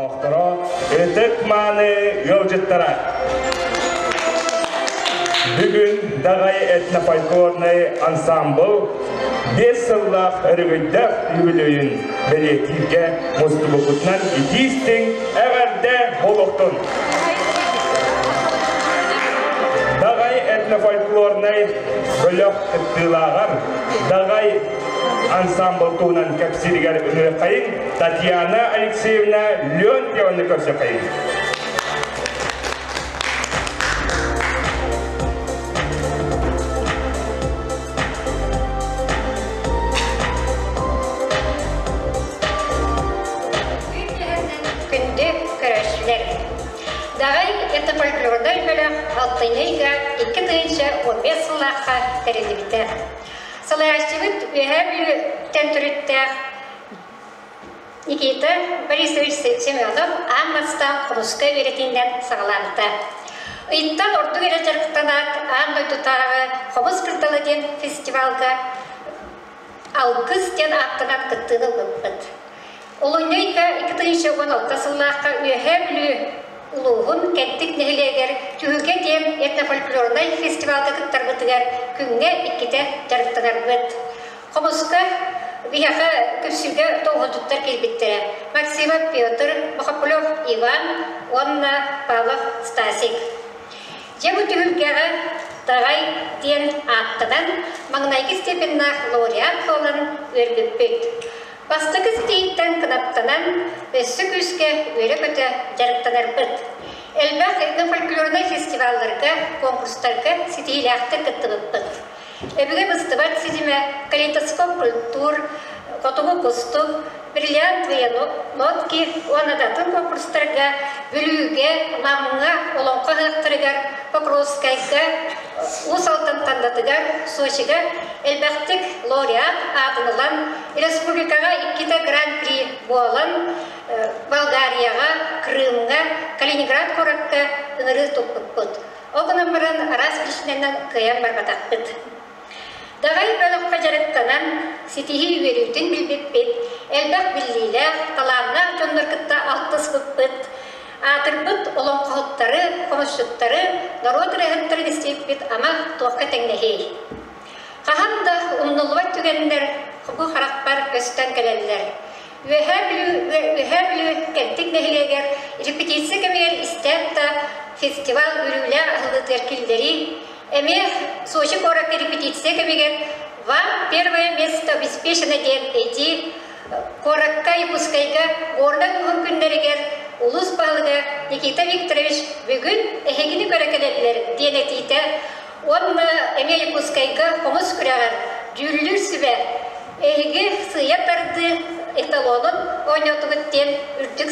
Олохтоохторо, ытык-мааны ыалдьыттара! Бүгүн Даҕай этнофольклорнай ансаамбыл 5 сыллаах өрөгөйдөөх үбүлүөйүн бэлиэтииргэ мустубуккутунан итии-истиҥ эҕэрдэ буолуохтун! Даҕай этнофольклорнай бөлөх кыттыылааҕар Даҕай ансаамбыл туһунан кэпсииригэр ыҥырыаххайыҥ Татьяна Алексеевна Леонтьеваны көрсөххөйүҥ. Күндү көрөөччүлэр! Даҕай этнофольклорнай бөлөх алтынньы ыйга 2015 сыллаахха тэриллибитэ. Салайааччыбыт Үөһээ Бүлүүттэн төрүттээх Никита Борисович Семенов аан бастаан хомуска үөрэтиинэн саҕалаабыта. Ыйтан ордук эрэ дьарыктанаат, аан дойдутааҕы Хомус кырдала диэн фестивалга Алгыс диэн ааттанан кыттыыны ылбыппыт. Олунньу ыйга 2016 сыллаахха Үөһээ Бүлүү улууһун Кэнтик нэһилиэгэр Түһүлгэ диэн этнофольклорнай фестивалга кыттарбытыгар күҥҥэ иккитэ дьарыктанарбыт. Хомуска биһиэхэ күпсүүгэ долгутуттар киирбиттэрэ. Максимов Петр, Мохоплев Иван уонна Павлов Стасик. Дьэ бу түһүлгэҕэ Таҕай диэн ааттанан маҥнайгы степеннаах лауреат буолан үөрбүппүт. Бастакы ситиһииттэн кынаттанан өссө күүскэ үөрэ-көтө дьарыктанарбыт. Элбэх этнофольклорнай фестивалларга, конкурстарга ситиһиилээхтик кыттыбыппыт. Өбүгэ быстыбат ситимэ, калейдоскоп культур, хотугу кустук, бриллиантовые нотки уонна да атын конкурстарга Бүлүүгэ, Намҥа, Олоҥхо ыһыахтарыгар, Покровскайга, Уус Алдан Тандатыгар, Сочига элбэхтик лауреат аатын ылан, республикаҕа иккитэ гран-при буолан, Болгарияҕа, Крымҥа, Калининград куоракка ыҥырыы туппуппут. Ол гынан баран араас причинанан кыайан барбатахпыт. Даҕай бөлөххө дьарыктанан, ситиһии үөрүүтүн билбиппит, элбэх биллиилээх, талааннаах дьоннор кытта алтыспыппыт, аатырбыт олоҥхоһуттары, хомусчуттары, норуот ырыаһыттарын истибиппит ама туохха тэҥнэһиэй. Хаһан да умнуллубат түгэннэр бу харахпар көстөн кэлэллэр. Үөһээ Бүлүү, Үөһээ Бүлүү Кэнтик нэһилиэгэр репетиция кэмигэр истээт да фестиваль үөрүүлээх аһыллыытыгар киллэрии, эмиэ Сочи куоракка репетиция кэмигэр «Вам первое место обеспечено» диэн этии куоракка Якутскайга Горнай уһун күннэригэр улуус баһылыга Никита Викторович бүгүн эһигини көрө кэлэллэр диэн этиитэ уонна эмиэ Якутскайга хомус күрэҕэр дьүүллүүр сүбэ Эһиги сыыйа тардыы эталонун оонньоотугут диэн үрдүк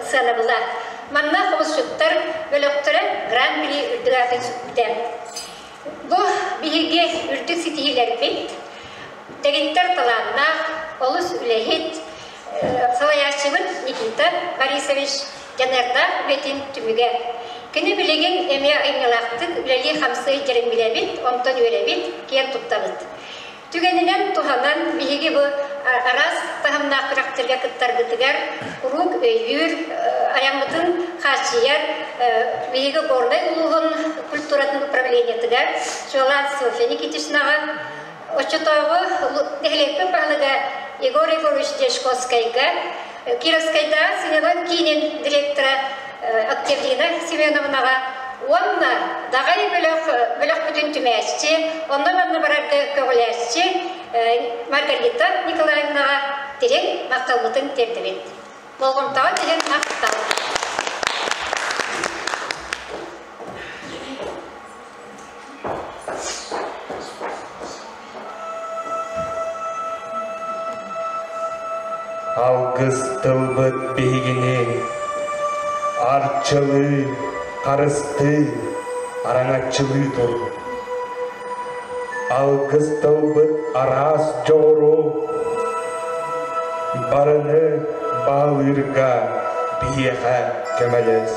сыанабыла. Манна хомусчуттар бөлөхтөрө Гран-при үрдүк аатын сүкпүтэ. Бу биһиги үрдүк ситиһиилэрбит, дэгиттэр талааннаах, олус үлэһит салайааччыбыт Никита Борисович дьаныардаах үлэтин түмүгэ. Кини билигин эмиэ айымньылаахтык үлэлии-хамсыы дьэрин билэбит, онтон үөрэбит, киэн туттабыт. Түгэнинэн туһанан биһиги бу араас таһымнаах күрэхтэргэ кыттарбытыгар куруук өйүүр, айаммытын хааччыйар биһиги Горнай улууһун культуратын управлениетыгар чуолаан Софья Никитичнаҕа, оччотооҕу нэһилиэкпит баһылыга Егор Егорович Дьячковскайга, Кировскайдааҕы сынньалаҥ киинин директора Октябрина Семеновнаҕа уонна Даҕай бөлөх бөлөхпүтүн түмээччи, онно-манна барарга көҕүлээччи Маргарита Николаевнаҕа дириҥ махталбытын тиэрдэбит. Болҕомтоҕо дириҥ махтал. Алгыс тылбыт биһигини арчылыы, харыстыы, араҥаччылыы тур. Алгыс тылбыт араас дьоҕуру барыны баһылыырга биһиэхэ көмөлөс.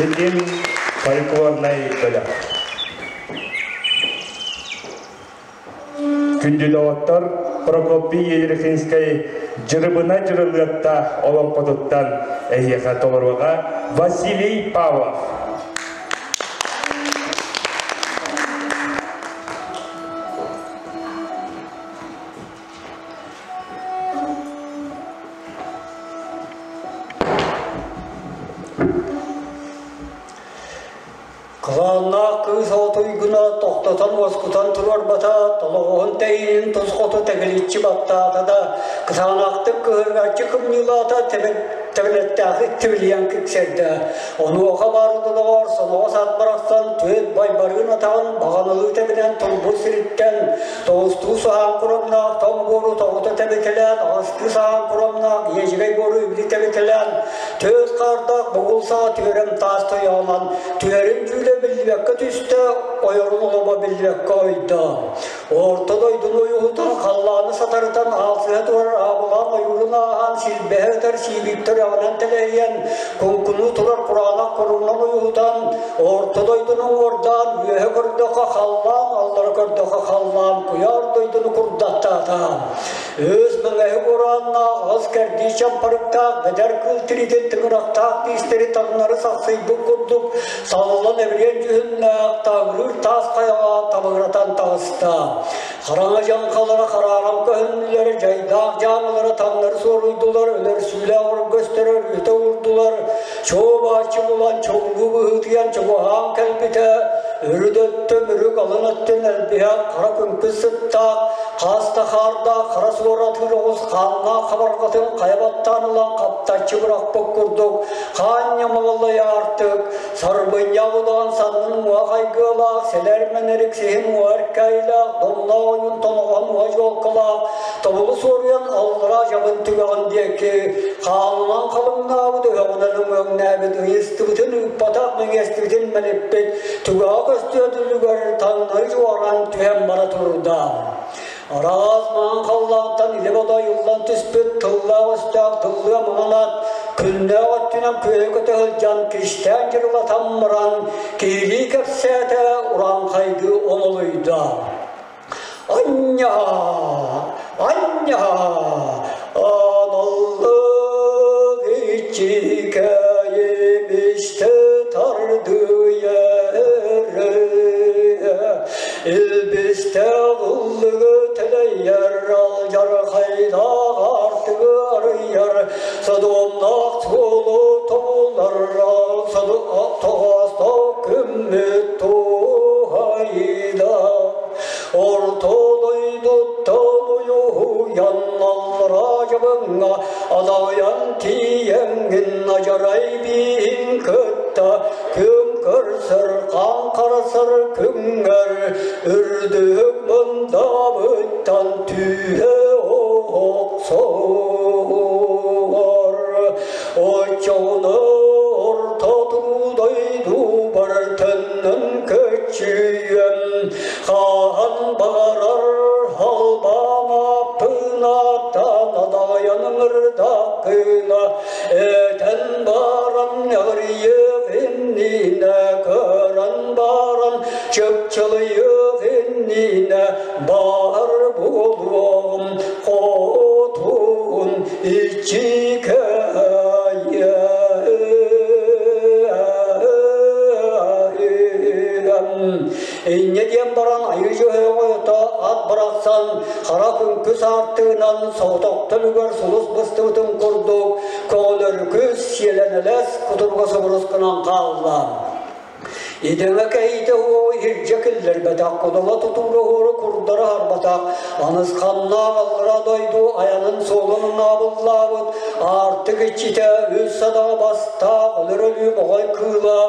Ситим фольклорнай бөлөх. Күндү доҕоттор, Прокопий Елерихинскэй Дьырыбына Дьырылыатта олоҥхотуттан эһиэхэ толоруоҕа Василий Павлов. Кылааннаах кыыс оҕотуйгуна тохтотон уоскутан туруорбата, толоҕоһун тэйиин тус хоту тэгиличчи баттаата да, кытаанахтык кыһыргаччы кымньыылаата, тэбилэттээхик тибилийэн киксэрдэ. Онуоха баарыта доҕор, соноҕос ат барахсан түөт байбарыын атаҕын баҕаналыы тэбинэн турбут сириттэн тоҕустуу саһаан курамнаах тоҥ буору тоҕута тэбитэлээн, аҕыстыы саһаан курамнаах иэдьэгэй буору үбүлү тэбитэлээн, Түөрт хаардаах бугул саҕа түөрэм таас тойоҕунан түһэрин дьүүлэ биллибэккэ түстэ, ойорун оломо биллибэккэ ойдо. Орто дойдуну уйуһутан, халлааны сатарытан, аалсыһа турар аабылаан ойуурун ааһан, силбэһэ ытар сиибиктэр өҕүнэн тэлэһийэн, куҥкунуу турар кураанах курунан уйуһутан, орто дойдуну уҥуордаан, үөһэ көрдөххө халлаан, аллара көрдөххө халлаан куйаар дойдуну курдаттаата. Өс мэҥэһи буорааннаах, ас кэрдии чампарыктаах, бэдэр кыыл тиритин тыҥырахтаах тиистэри таҥнары сахсыйбыт курдук саллан эбириэн дьүһүннээх таҥырыыр таас хайаҕа табыгыратан таҕыста. Хараҥа дьаҥхалара харааран көһүннүлэр, дьайдаах дьаамалара таҥнары суоруйдулар, өлөрсүүлээх өргөстөрө өрүтэ уурдулар, чуо-бааччы булан чуҥгу быһыытыйан чугаһаан кэлбитэ, үрүт өттө мүрүк алын өттүн элбиһэ хара күҥкүс сыттаах, хас да хаардаах хара суоратыыр оҕус хааннаах хабарҕатын хайа баттаан ылан хаптаччы бырахпыт курдук хаан ньамаллай аартык, сарбынньах удаҕан саннын уҥуох айгыалаах, сэлэр мэнэрик сиһин уҥуох эркээйилээх, домноох ойуун тоноҕоһун уҥа дьуолкалаах, тобулу суоруйан аллараа дьабын түгэҕин диэки хаалынан халыҥнаабыт өһөҕүнэн өҥөҥнөөбүт ыйыстыбытын ыыппатах мэҥиэстибитин мэлиппит түгэҕэ көстүөтүлүгэр таҥнары чуоран түһэн бара турда. Араас маҥан халлаантан илэ бодойуллан түспүт тыллаах өстөөх тыллыа маҥан күннээх өттүнэн күөһү көтө сылдьан кистээн дьырылатан баран киһилии кэпсээтэ урааҥхайдыы онолуйда. Анньа, анньа, аналлык иччикэйимисте тардыйары, илбисте ыллыгы тэлэйэр, алдьархайдаах аартыгы арыйар, содуомнаах суолу тобулар, тоҕоостоох күммүт туһайда. Орто дойдуттан уйуһуйан аллара дьабыҥҥа адаҕыйан тиийэҥҥин адьарай бииһин кытта күн көрсөр хаан харасар күҥҥэр үрдүк мындаабыттан түһэ охсор оччоҕуна орто дойдубар төннөн көччүйөм хаһан баҕарар халбаамаппынаттан адайан ырдаккына этэн баран ырыйык иннинэ көрөн баран чыпчылыйык иннинэ баар буолуоҕум хотун иччикэйэ Инньэ диэн баран айыы дьөһөгөйө ат барахсан хара күҥкүс аартыгынан соҕотохтон үгэр сулус быстыбытын курдук көҕүлөргүс сиэлэнэлэс кутурга субурус гынан хаалла. Идэҥэ кэһиитэ уоҕу иһирдьэ киллэрбэтэх, кудала тутуура уору курдара харбатах, анысханнаах аллара дойду айанын суолун унаабыллаабыт, аартык иччитэ үс садаҕа бастаах өлөр өлүү моҕой кыыла,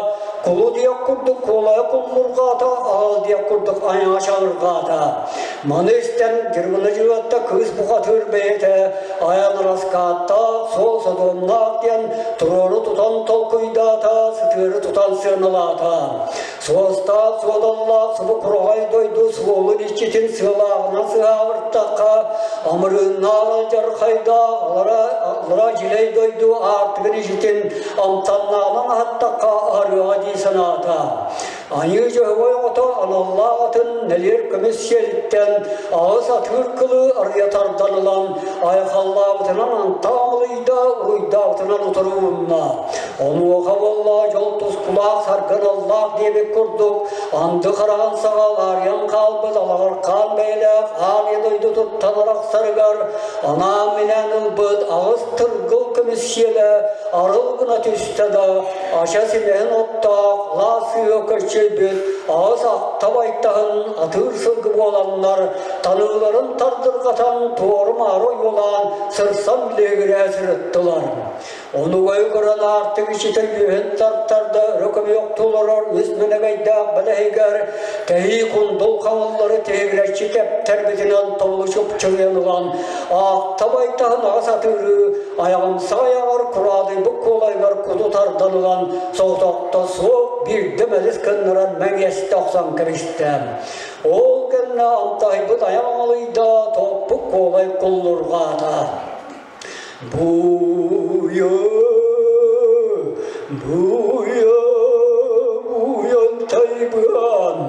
кулу диэх курдук куолайа куллурҕаата, аал диэх курдук айаҥа чалырҕаата. Маны истэн Дьырбына Дьылатта кыыс бухатыыр бэйэтэ айан раскааттаах, суол содуомнаах диэн туруору тутан толкуйдаата, сытыары тутан сыаналаата. Суостаах, суодаллаах субу кураҕай дойду суолун иччитин сыалааҕынан сыһааҕыртахха, Амырыыннаах алдьархайдаах аллара дьилэй дойду аартыгын ичитин амтаннааҕынан аһаттахха аһарыаҕа дии санаата. Айыы Дьөһөгөй оҕото аналлаах атын нэлиэр көмүс сиэлиттэн аҕыс атыыр кылы арыйа тардан ылан айхаллаабытынан антаамылыйда, уруйдаабытынан утары уунна. Онуоха буолла дьол тускулаах саргыналлаах диэбит курдук анды хараҕын саҕа алаарыйан хаалбыт алаҕархаан бэйэлээх аан ийэ дойдутуттан арахсарыгар анаан-минээн ылбыт аҕыс тыргыл көмүс сиэлэ арыл гына түстэ да ача симэһин оттоох алаас сыыһа көрчөйбүт аҕыс ахта байтаһын атыыр сылгы буоланнар таныыларын тардырҕатан туору-маары ойуолаан сырсан лиэгирээ сырыттылар. Онугайы көрөн аартык ичитэ үөһүн тартарда өрө көмүөх толорор үс мэнэгэйдээх бэлэһигэр тэһии кундул хаҥыллары тиһигирэччи тэптэрбитинэн тобулу чупчуруйан ылан аахта байтаһын аҕыс атыыры айаҕымсах айаҕар кураадыйбыт куолайыгар куту тардан ылан соҕотохто суох биирдэ мэлис гыннаран мэҥиэстэ охсон кэбистэ. Ол кэннэ амтаһыйбыт айах аҥалыйда, топпут куолай куллурҕаата. Буйа, буйа, буйан тайбыан,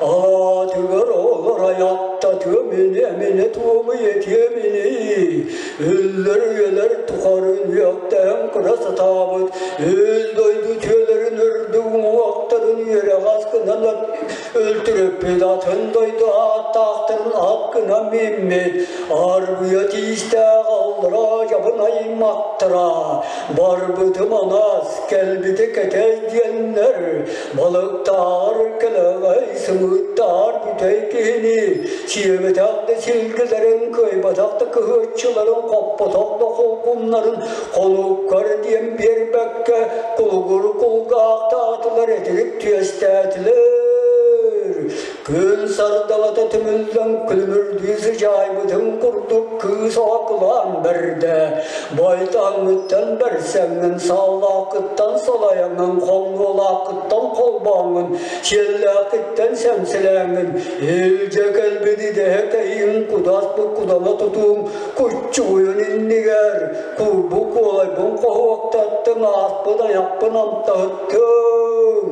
аатыгар олор аятта тыамини эмине туому етиэмини, үллэр үйэлэр тухары үнүөхтээн кыра сатаабыт, үл дойду түөлэрин үрдүк уҥуохтарын үөрэҕас гынан өлтүрүппүт атын дойду ааттаахтарын ат гынан мииммит, Арбыйа тиистээх аллара дьабын аймахтара, барбытым анас, кэлбити кэтэй диэннэр, балыктаар кэлэҕэй, сымыыттаар бүтэй киһини, сиэбэтэх да силгэлэрин, кыайбатах да кыһыаччыларын, хоппотох да холкумнарын холуккар диэн биэрбэккэ, кулугур кулгаахтаатылар, этирик түөстээтилэр. Күн сардаҥата түмүллэн күлүмүрдүү сыдьаайбытын курдук кыыс оҕо кылаан бэрдэ. Байтаҥҥыттан бэрсэҥҥин, сааллааххыттан салайаҥҥын, хоҥнуолааххыттан холбооҥҥун, сиэллээххиттэн сэмсэлээҥҥин, илдьэ кэлбит идэһэ кэһииҥ кудаспыт кудама тутууҥ куччугуйун иннигэр курбу куолайбын хоһуоктаттыҥ, ааспыт айахпын амтаһыттыҥ.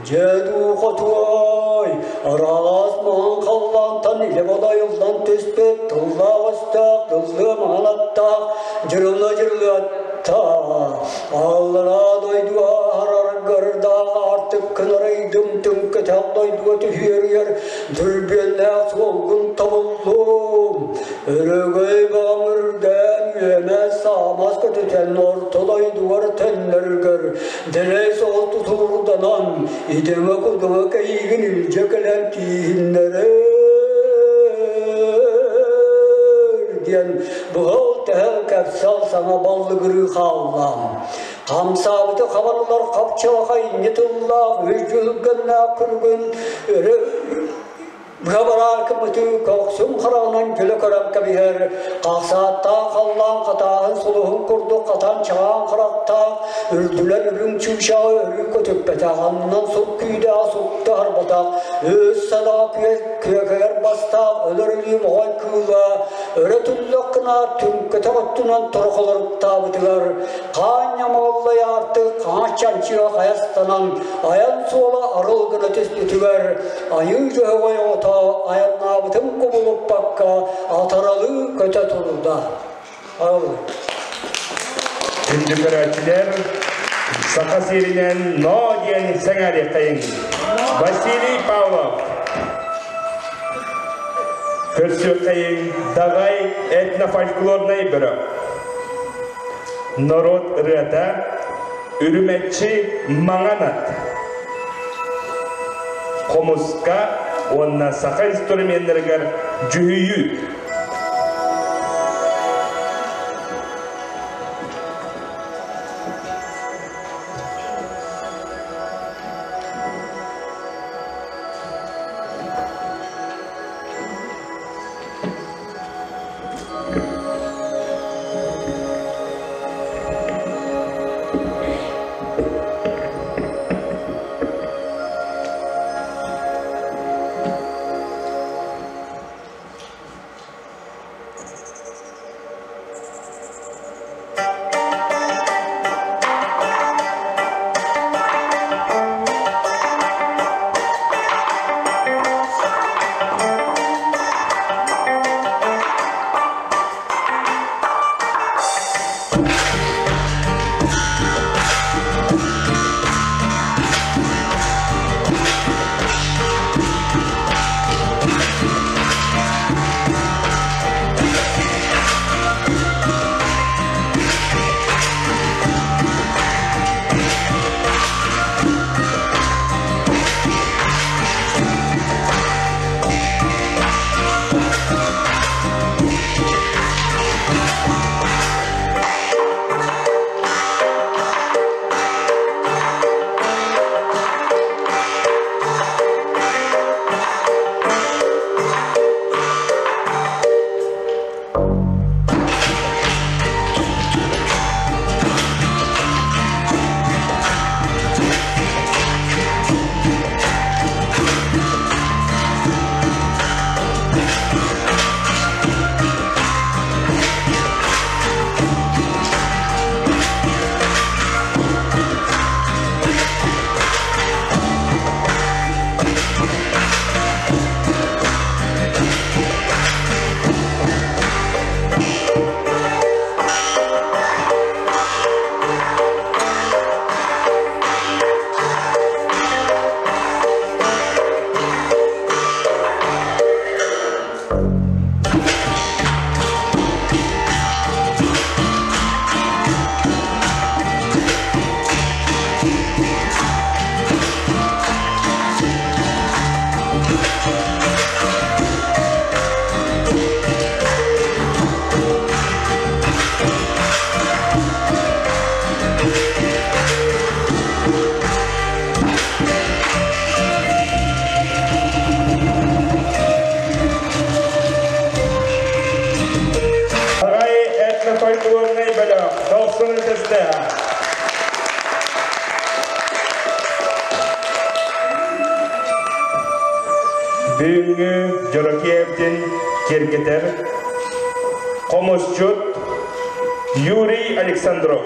Дьэ дуу хотуой, араас маҥан халлаантан илэ балайыллан түспүт тыллаах өстөөх, тыллыа маҥан аттаах, дьырылла дьырылыаттаах, аллараа дойдуга аһараргардаах аартыккын арыйдым түҥкэтэх дойдуга түһүөрүйэр дүрбүөннээх суолгун тобуллум. Өрөгөй баҕам үрдээн үөмэ саамас көтүтэн орто дойдугар төннөргөр Дэлэй соҕус тутуурданан, идэҥэ-кудуҥа кэйиигин илдьэ кэлэн тииһиннэрэр диэн быһал-тэһэл кэпсэл саҥа баллыгырыы хаалла. Хамсаабыты хабан ылар хапчалаха инньэ тыллаах үс дьүһүлгэннээх күлүгүн өрө Быһабараакымытыы көхсүн хараҕынан дьөлө көрөн кэбиһэр, хахсааттаах халлаан хатааһын сулуһун курдук хатан чаҕаан харахтаах, үрдүлэн үрүҥ чыычааҕы өрүү көтүппэтэх, аннынан сур күүдээх супту аһарбатах, үс санаа күөкэгэр бастаах өлөр өлүү моҕой кыыла өрө түллэх гына түҥкэтэх өттүнэн торохолоруктаабытыгар хаан ньамаллай аартык хаҥас чанчыга хайастанан айан суола арыл гына түспүтүгэр Айыы Дьөһөгөй оҕото айаннаабытын кубулуппакка атаралыы көтө турда. Күндү көрөөччүлэр, Саха сиринэн ноо диэн сэҥээриэххэйиҥ. Василий Павлов. Көрсүөххэйиҥ Даҕай этнофольклорнай бөлөх. Норуот ырыата Үрүмэччи маҥан ат. Хомуска уонна саха инструменнарыгар дьүһүйүү. фольклорнай бөлөх Дохсун ытыстыа. Бүгүҥҥү Дьорокеевтин киэргэтэр хомусчут Юрий Александров.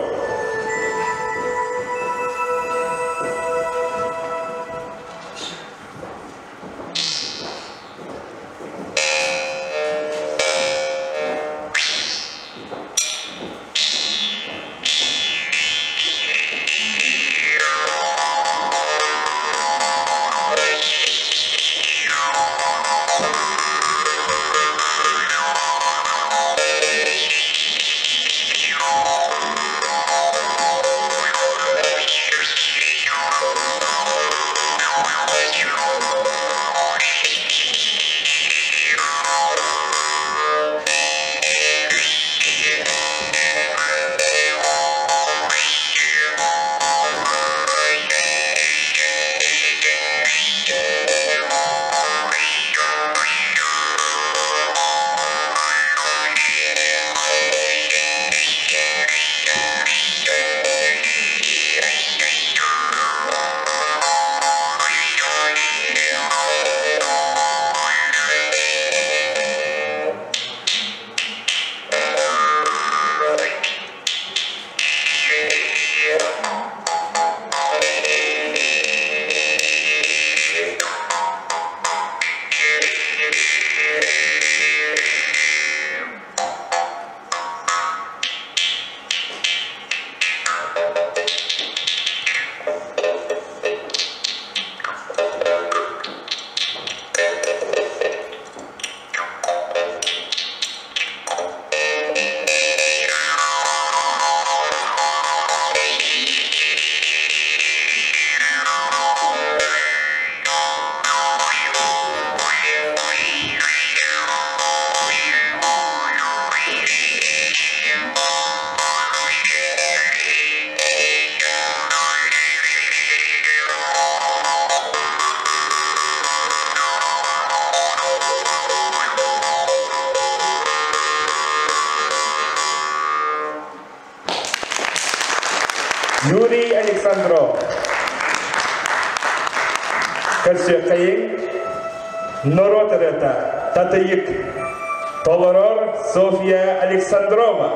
Юрий Александров. Көрсүөххэйиҥ норуот ырыата Татыйык. Толорор Софья Александрова.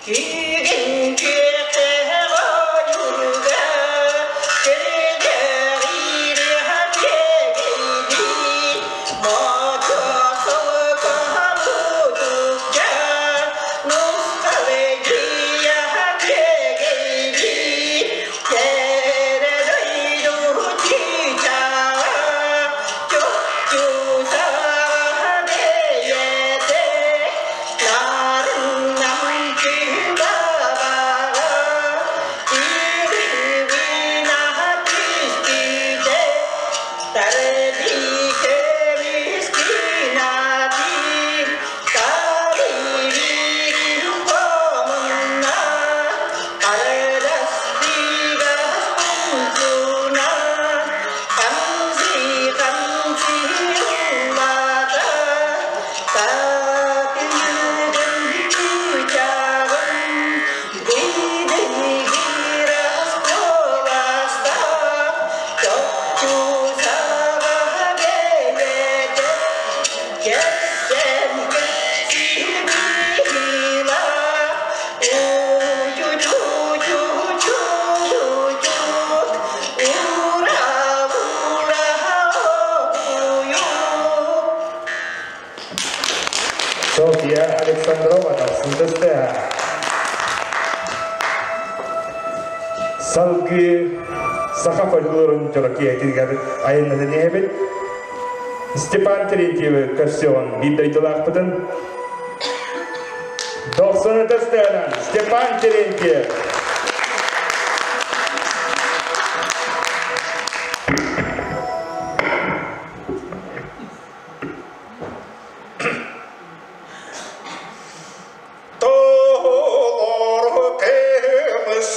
Күгүн күөтэҕэ ойууга, көрүдүөҕүрүһэ күөгэйдии, Мочо-солко-мутукча, нускалыгыйаһа күөгэйдии, Кэрэ дойду чыычааҕа, чопчу-саҕаһа бэйэтэ, Софья Александрова Сындысты. Салгыы саха фольклорун дьорокиятыгар айаннатын иһэбит. Степан Терентьевы көрсөҕүн биир дойдулаахпытын. Дохсун ытыстыынан Степан Терентьев. Толору кемыс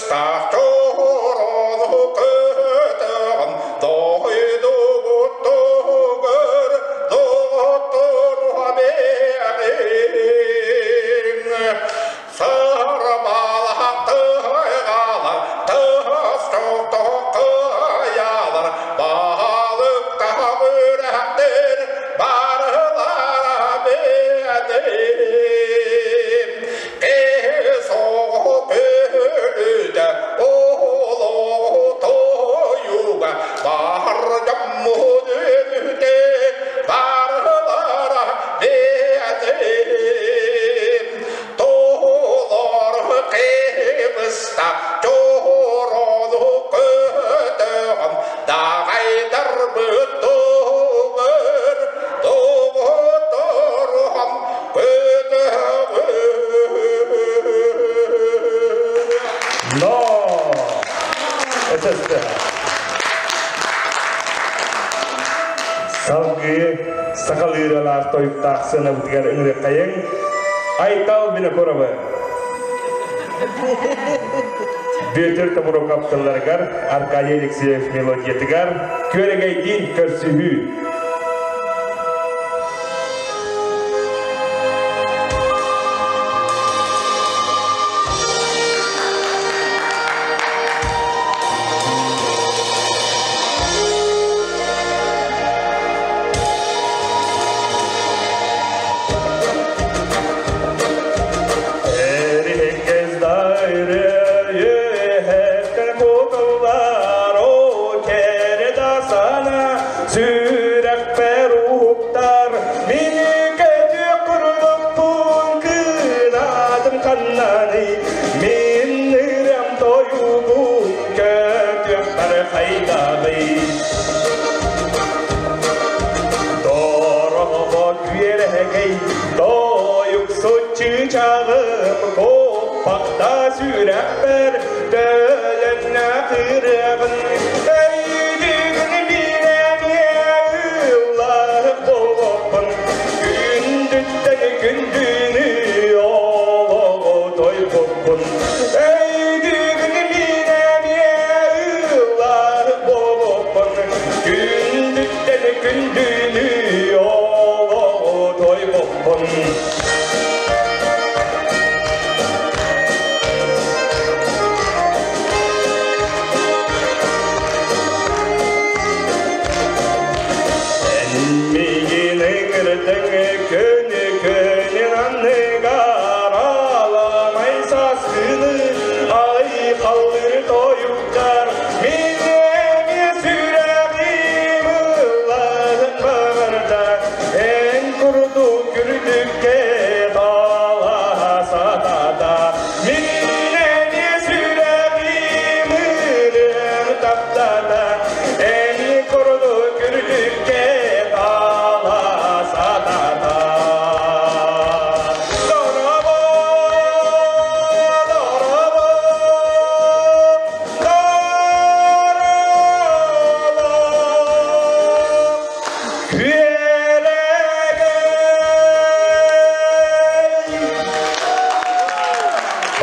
Но! Это Салгыы сахалыыралаах тойуктаах сыанабытыгар ыҥырыаххайыҥ Айтал Винокуровы. Бүөтүр Тобуруков тылларыгар, Аркадий Алексеев мелодиятыгар Күөрэгэйдиин көрсүһүү. Сүрэхпэр төлөннө кырыгын өйдүгүн билэҥэ ыллах болоппун күндүттэн күндүнү олоҕу тойбуппун өйдүгүн билэҥэ ыллах болоппун күндүттэн күндүнү олоҕу тойбуппун.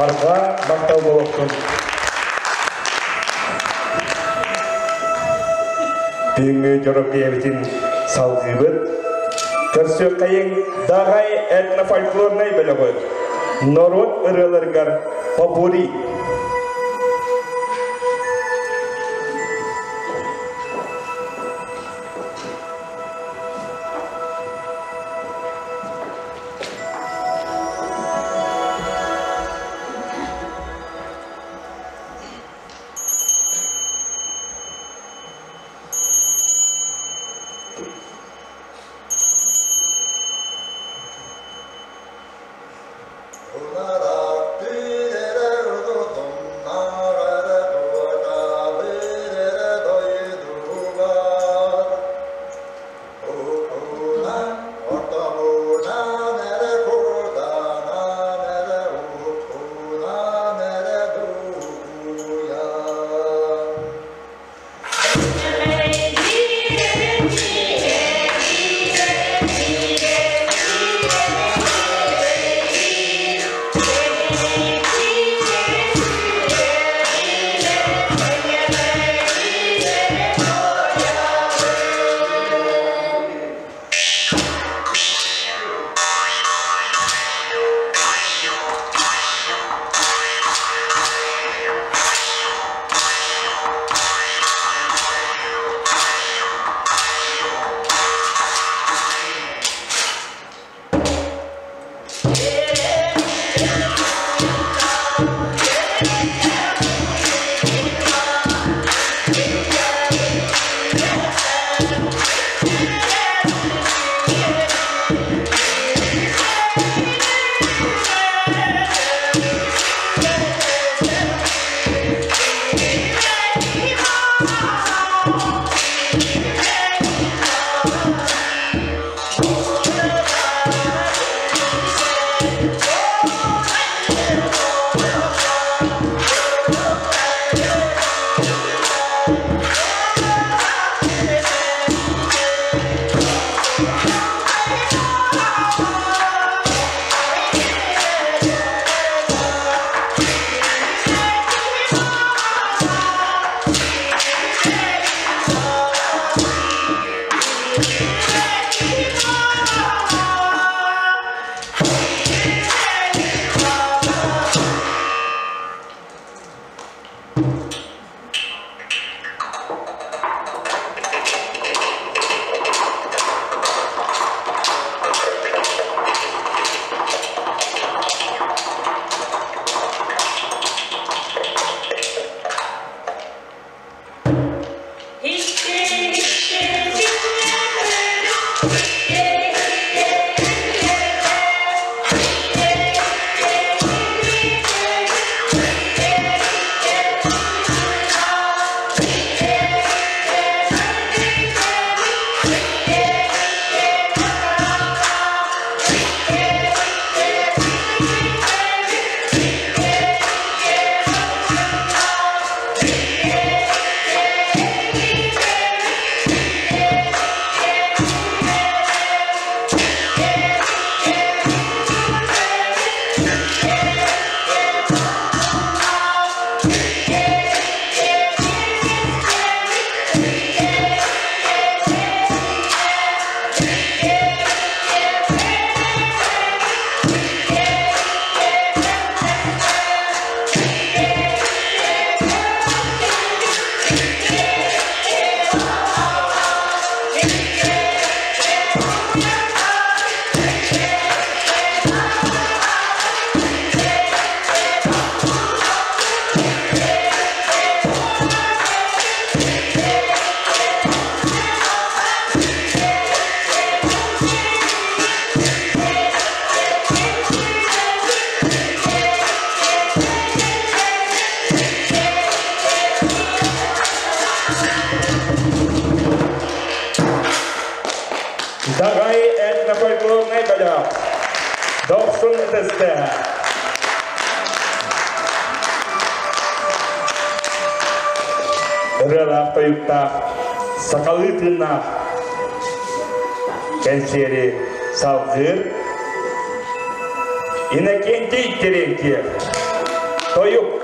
Барҕа махтал буолуохтун. Бүгүҥҥү дьоро киэбитин салгыыбыт. Көрсүөххэйиҥ Даҕай этнофольклорнай бөлөҕү норуот ырыаларыгар попури. ытыстыһа. Ырыалаах тойуктаах, сахалыы тыыннаах кэнсиэри салгыыр Иннокентий Терентьев. Тойук.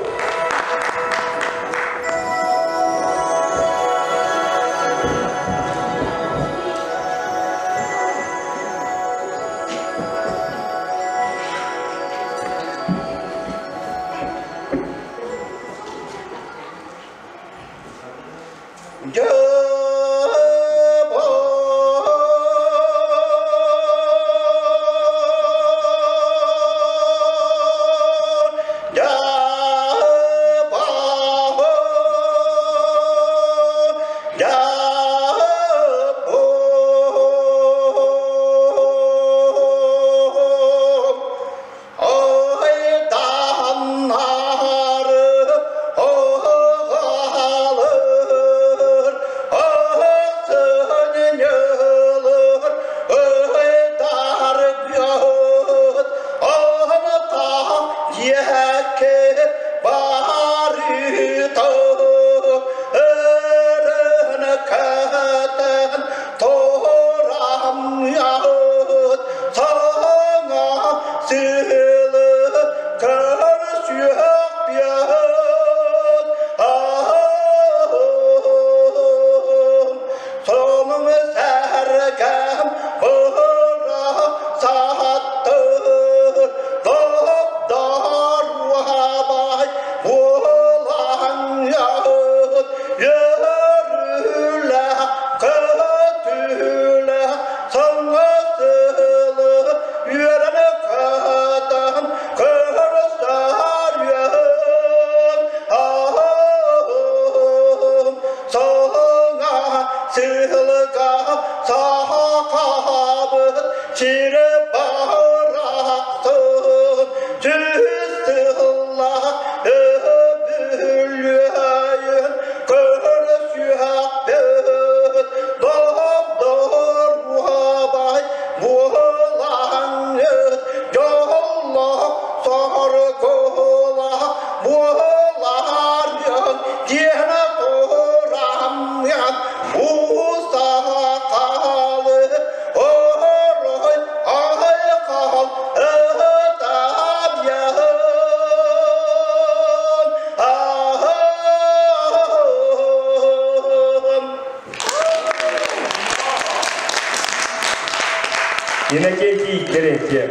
Иннокентий Терентьев.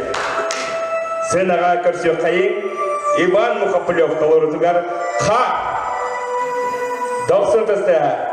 Сынаға көрсөккайын Иван Мухоплев толорутугар ха Дохсун тастаа.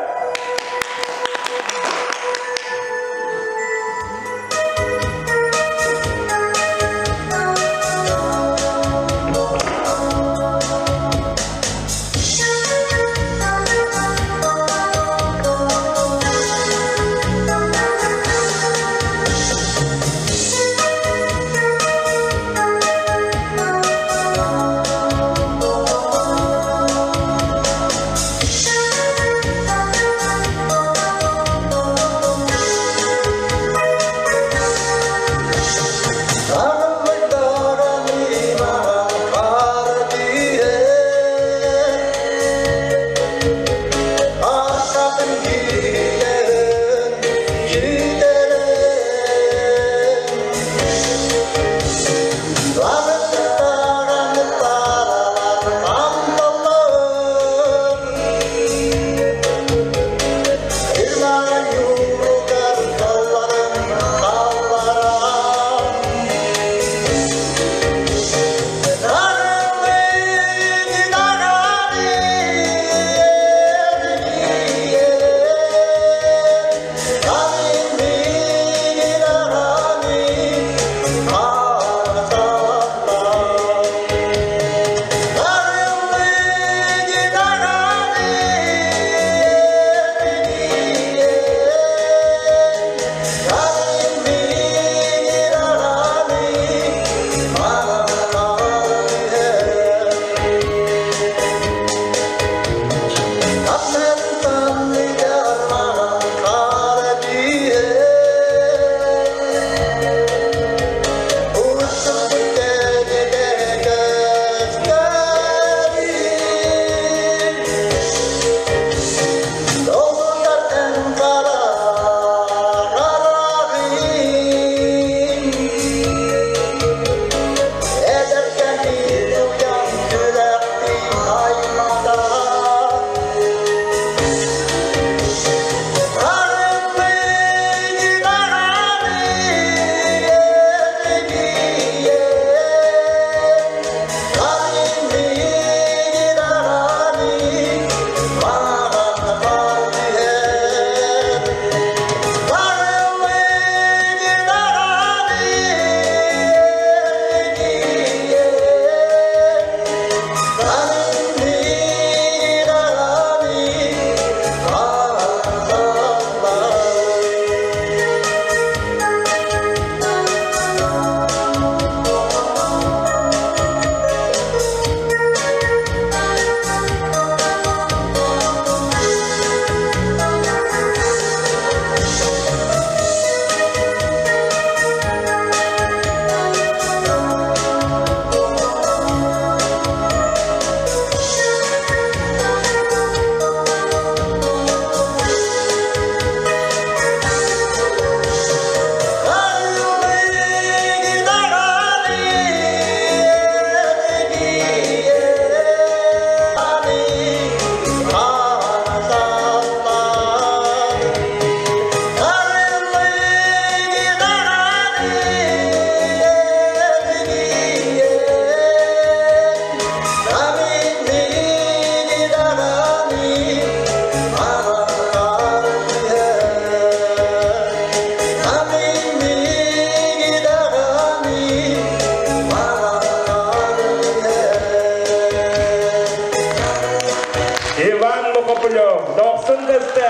Мухоплев, Дохсун Даста.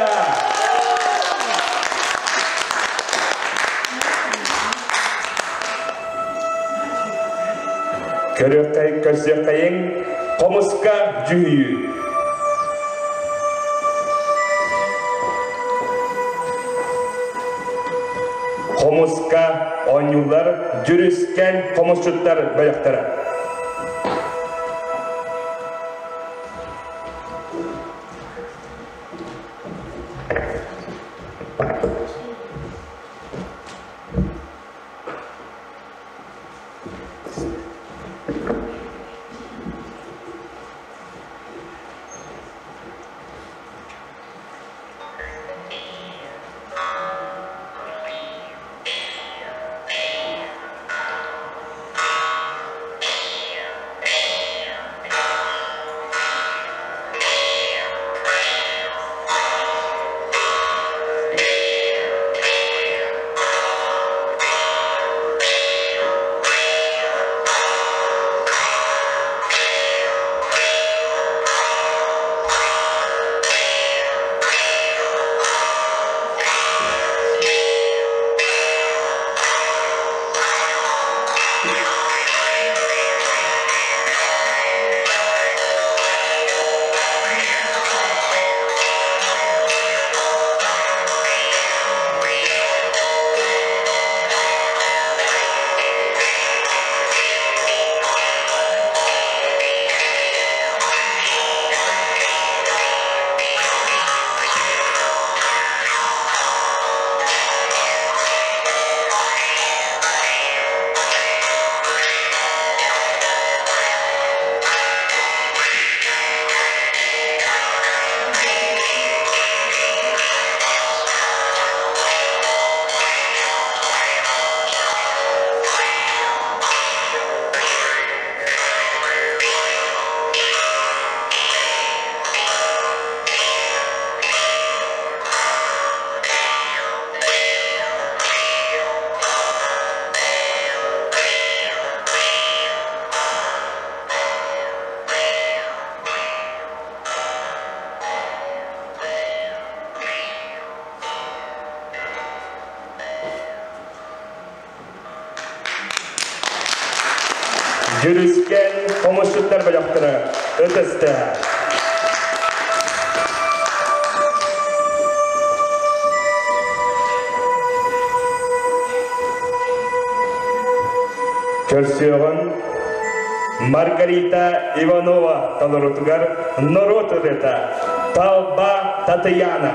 Көрүөххэйин хомуска дьүһүйүү. Хомуска оонньуулар дьүрүскэн хомусчуттар бөлөхтөрө. Дьүрүскэн хомусчуттар бөлөхтөрө ытыста. Көрсүөҕүн Маргарита Иванова толорутугар норуот ырыата Талба Татьяна.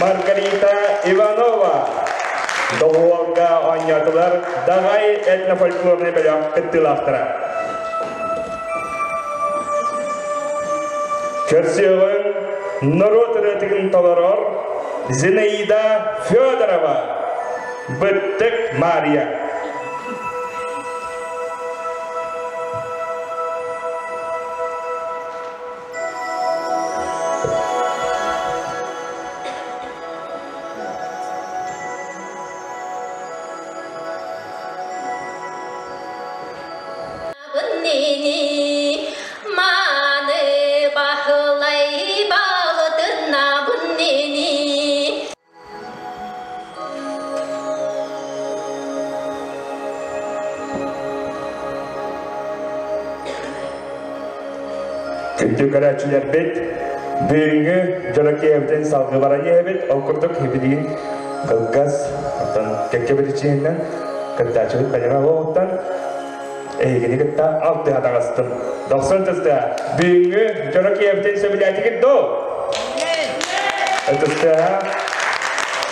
Маргарита Иванова. Доҕуһуолга оонньоотулар Даҕай этнофольклорнай бөлөх кыттыылаахтара. Көрсүөҕүҥ норуот ырыатын толорор Зинаида Федорова, Быттык Мария. Маны баһылай балытынабын нини. Күндү көрөөччүлэрбит, бүгүҥҥү дьоро киэһэбитин салгыы баран иһэбит. Ол курдук билигин кылгас, оттон кэккэ биричиинэнэн кыттааччыбыт бэлэмэ буолуоҕуттан эһигини кытта алтыһа таҕыстым. Дохсун тыстыа, бүгүҥҥү дьоро киэһэбитин сөбүлээтигит дуо? Ытыстыа,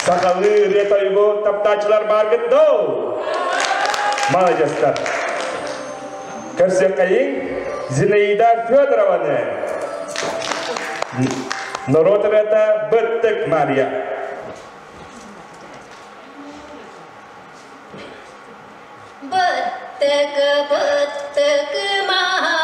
сахалыы ырыа тойугу таптааччылар бааргыт дуо? Маладьыстар. Көрсүөххэйиҥ Зинаида Федорованы. Норуот ырыата Быттык Мария. Быттык, быттык Мария.